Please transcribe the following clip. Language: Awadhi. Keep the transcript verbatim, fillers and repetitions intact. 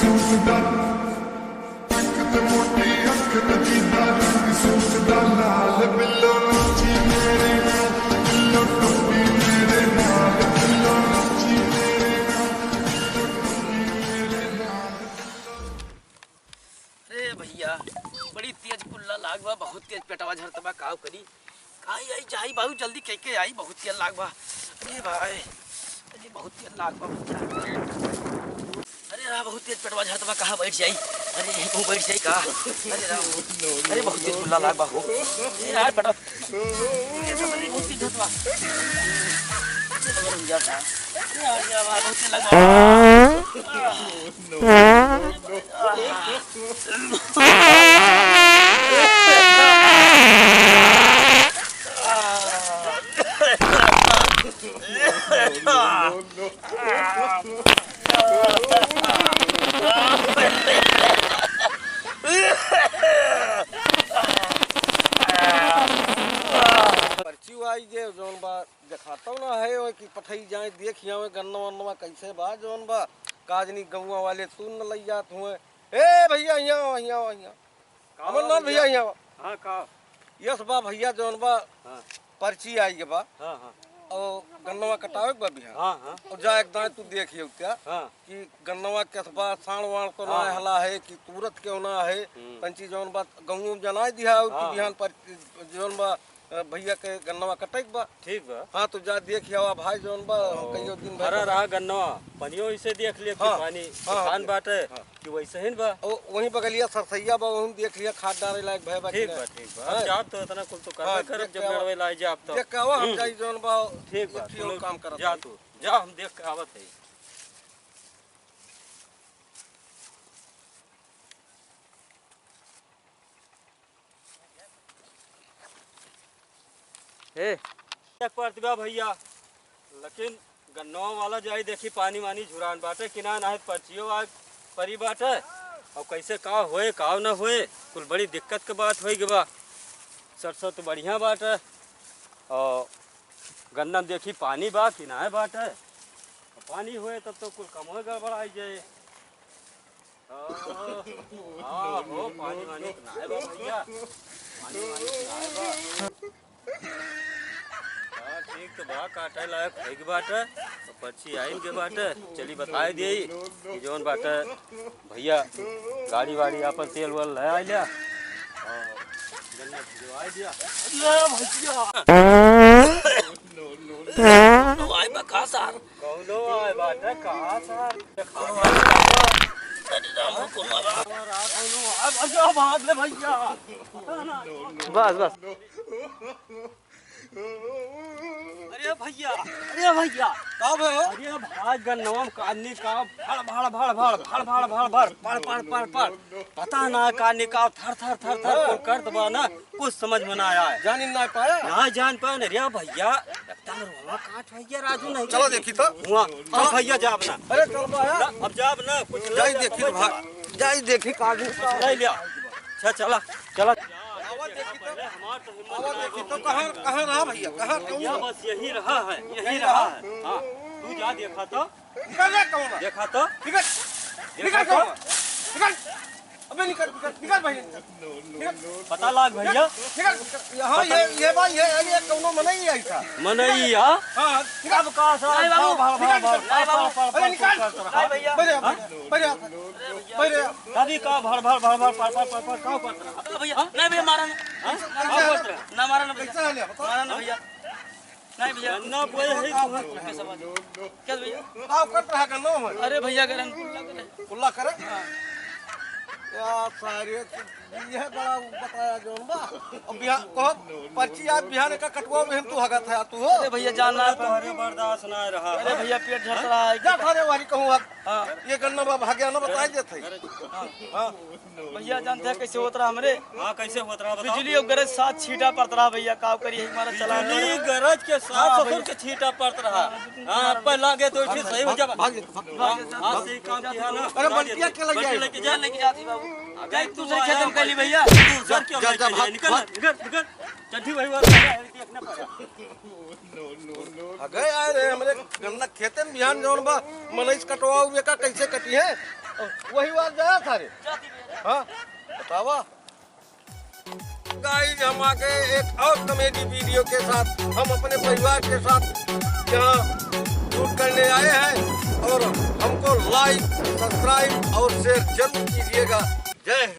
अरे भइया, बड़ी तेज कुल्ला लाग बा, बहुत तेज पेटवा झरत बा, काव करी? आई, आई, जाई बाबू, जल्दी कह के आई, बहुत तेज लाग बा। अरे भाई, अरे बहुत तेज लाग बा भइया। अरे रा, बहुत तेज पेटवा झरत बा, कहाँ बैठ जाई? अरे यहीं कहूँ बैठ जाई का? अरे रा, अरे बहुत तेज कुल्ला लाग बा हो। अरे यार पेटवा, अरे बहुत तेज झरत बा। अरे यार, बहुत तेज लाग बा। पर्ची आई जे जौन बा देखातो ना है, ओए कि पठई जाए, देख आवे गन्ना वन्नवा कैसे बा, जौन बा काजनी गौवा वाले सुन न लई जात हुए। ए भइया, हियाँ आओ, हियाँ आओ, हियाँ आओ। का अमरनाथ भइया, भइया? हियाँ आओ। हाँ, का? यस बा भइया, जौन बा हाँ। पर्ची आई के बा। हाँ, हाँ। और गन्नवा कटावे के बा बिहान। हाँ, हाँ। और जा एक दाएं तू देख आयो क्या हाँ। कि गन्नवा कैसे बा, साँड़ वाण तो ना हाँ। हला है कि तुरत क्यों ना है, हम्म। पंची जौन बा गौवा में जनाई दिया और कि हाँ। बिहान पर जौन बा अ, भइया के गन्नवा कटै के बा। ठीक बा। हाँ, तो जा देख आवा भाई, जौन बा, हम ओ, कहियो दिन भर भरा बा। रहा गन्नवा, पनियो इसे देख लिया कि हाँ, पानी हाँ, उफान हाँ। बाटे हाँ। कि वैसे ही बा। ओ, वहीं बगलिया सरसैया बा, वहीं देख लिया, खाद डारे लायक भय बा कि ठीक ना। बा, ठीक बा। हाँ। अब जाब तो इतना कुल तो करबे हाँ, करब, देख जब के आवा। मेड़वे लाई जाब तो। देख के आवा, हम हम्म। जाई जौन बा, ठीक बा, एक ठे तू और लोग काम करत जा हई। तू, जा हम देख के आवत हई। ए, एक परती बा भइया, लेकिन गन्नवा वाला जाई देखी पानी वानी झुरान बाटे कि ना, नाहीं त पर्चियो आ परी बाटे। अब कैसे का होए, का न होए, कुल बड़ी दिक्कत के बात होइ गवा। सरसों तो बढ़िया बाटे, और गन्ना में देखी पानी बा कि नाहीं बाटे। पानी होए तब तो कुल कमवे गड़बड़ाई जाए। हाँ, हाँ, हो, पानी वानी तो नाय बा भइया। पानी वानी तो नाय बा। हाँ, ठीक तो बा, काटे लायक होइगे बाटे। तो पर्ची आइन के बाटे, चली बताए देई कि जौन बाटे भइया गाड़ी वाड़ी आपन तेल वेल ले आइला। और गन्ना भिजवाए दिया। ले भइया। कौनो आए बा का सार? कौनो आए बाटे का सार? अरे राम, कौनो आए बा? कौनो आए, अरे भाग ले भइया। बस, बस। अरे भइया, अरे भइया। का बे? अरे भाई गन्नवा में काजनी का भड़, भड़, भड़, भड़, पड़, पड़, पड़, पड़। पता ना काजनी का थर, थर, थर, थर, हाँ। कुल करत बा ना। कुछ समझ में ना आया है। जान ही ना पाया? ना जान पाया ना रे भइया, एकदम रोवा काट भइया राजू नहीं चलो देखी तो। हुआ, अब भइया जाब ना। अरे चल बा यार। ना, अब जाब ना, कुछ ले जाई जा, देखी तो भाई, जाई देखी काजू। ले लिया। अच्छा चला, चला। आवा देखी तो। हमार तो हिम्मत आवा ना देखी तो। कहाँ, कहाँ रहा भइया? कहाँ, कौन भइया रहा? बस यही रहा है, यही यही रहा रहा? है। हाँ, तू जा देखा तो। निकल रे, कौन है? देखा तो। निकल। देखा निकल, तो। कौन है? निकल। अबे निकल, निकल, निकल भाई, निकल। निकल। पता लाग भइया। निकल, निकल। हाँ, पता ये, ये भाई, ये, ये कौनो मनई है ऐसा। मनई है? हाँ, हाँ, निकल। अब का सार, नहीं बाबू। भाड़, भाड़, निकल, भाड़, निकल। भाड़, नहीं बाबू। भाड़, भाड़, अरे निकल। भाड़, भाड़। नहीं भइया। बढ़िया, हाँ? बढ़िया। बढ़िया। कभी का भड़, भड़, भड़, भड़, पड़, पड़, पड़, पड़, का करत रहा? अरे भइया, हाँ? नहीं भइया, मारा ना। हाँ? ना, कैसे मारा ना। है? ना, मारा ना भइया। कैसे है ले, बता। मारा ना भइया। नहीं भइया। गन्ना बोए है तू। कैसा बात? क्या भइया? का करत रहा गन्ना में? अरे भइया, गरम कुल्ला करे। कुल्ला करे? हाँ। या सारे, ये बड़ा बताया जौन बा। अब बिहान, कहो, पर्ची आज बिहान का कटवा में हम तू हगत है, तू हो? अरे भइया, जान ना तोहरे बर्दाश्त ना रहा। अरे भइया, पेट झड़त रहा है। जा थारे वारी कहूँ हग। हाँ। ये गन्ना बा भाग्या ना बताई देत है। हाँ। हाँ। भइया जानत है कैसे होत रहा हमरे? हाँ, कैसे होत रहा बताओ? बिजली और गरज साथ छींटा पड़त रहा भइया, का करी हमारा चला बिजली गरज के साथ हाँ, ससुर भइया। के छींटा पड़त रहा। हाँ, हाँ, पहला गे तो इसी सही हो जा। भाग, भाग, भाग, हाँ, भाग। हाँ, सही काम किया ना। अरे, बल्टिया के लग बल्टी जाए। लेके जा। लेके जाती बाबू। अबे एक तू दूसरे खेत में कर ली भइया। तू सर क्यों जा, लेके जा, जाए? भाग, निकल, भाग। निकल, निकल। चड्ढी वही वाला है, देखना पड़ा। अगे यार, हमरे गन्ना खेते में बिहान जौन बा, मनई से कटवाओ, ये का कैसे कटी है? वही वार जाया था रे। हाँ, बतावा। गाइस, हम आगे एक और कॉमेडी वीडियो के साथ, हम अपने परिवार के साथ यहाँ शूट करने आए हैं और हमको लाइक, सब्सक्राइब और शेयर जरूर कीजिएगा। जय हिंद।